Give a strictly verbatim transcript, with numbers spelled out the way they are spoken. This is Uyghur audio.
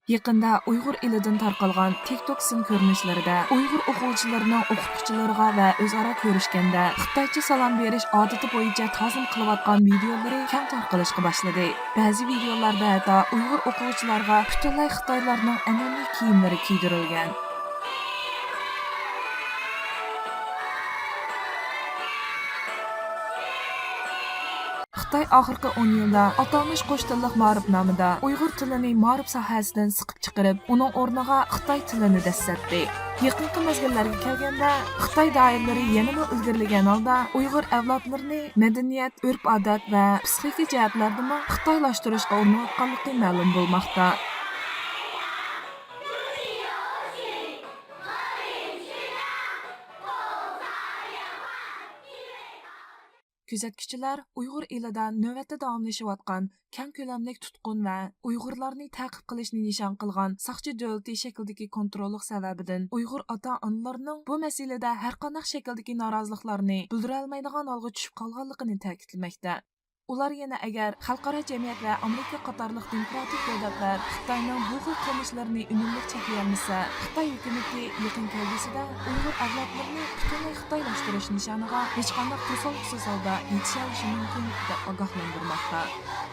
يېقىندا ئۇيغۇر ئېلىدىن تارقالغان تىك توك سىن كۆرۈنۈشلىرىدە ئۇيغۇر ئوقۇغۇچىلىرىنىڭ ئوقۇتقۇچىلىرىغا ۋە ئۆزئارا كۆرۈشكەندە خىتايچە سالام بېرىش ئادىتى بويىچە تازىم قىلىۋاتقان ۋىدىيولىرى كەڭ تارقىلىشقا باشلىدى. بەزى ۋىدىيولاردا ھەتتا ئۇيغۇر ئوقۇغۇچىلارغا پۈتۈنلەي خىتايلارنىڭ ئەنئەنىۋى كىيىملىرى كىيدۈرۈلگەن. خىتاي ئاخىرقى ئون يىلدا ئاتالمىش قوش تىللىق مائارىپنامىدا ئۇيغۇر تىلىنى مائارىپ ساھەسىدىن سىقىپ چىقىرىپ، ئۇنىڭ ئورنىغا خىتاي تىلىنى دەسسەتتى. يېقىنقى مەزگىللەرگە كەلگەندە، خىتاي دائىرىلىرى يەنىمۇ ئىلگىرىلىگەن ھالدا ئۇيغۇر ئەۋلادلىرىنى مەدەنىيەت، ئۆرپ-ئادەت ۋە پىسخىكا جەھەتلەردىمۇ خىتايلاشتۇرۇشقا ئۇرۇنۇۋاتقانلىقى مەلۇم بولماقتا. كۆزەتكۈچىلەر ئۇيغۇر ئېلىدا نۆۋەتتە داۋاملىشىۋاتقان كەڭ كۆلەملىك تۇتقۇن ۋە ئۇيغۇرلارنى تەقىپ قىلىشنى نىشان قىلغان ساقچى دۆلىتى شەكلىدىكى كونتروللۇق سەۋەبىدىن ئۇيغۇر ئاتا-ئانىلىرىنىڭ بۇ مەسىلىدە ھەرقانداق شەكىلدىكى نارازىلىقلارنى بىلدۈرەلمەيدىغان ھالغا چۈشۈپ قالغانلىقىنى تەكىتلىمەكتە. ئۇلار يەنە ئەگەر خەلقئارا جەمئىيەت ۋە ئامېرىكا قاتارلىق دېموكراتىك دۆلەتلەر خىتاينىڭ بۇ خىل قىلمىشلىرىنى ئۈنۈملۈك چەكلىيەلمىسە، خىتاي ھۆكۈمىتى يېقىن كەلگۈسىدە ئۇيغۇر ئەۋلادلىرىنى پۈتۈنلەي خىتايلاشتۇرۇش نىشانىغا ھېچقانداق توسالغۇسىز ھالدا يېتىشەلىشى مۇمكىن، دەپ ئاگاھلاندۇرماقتا.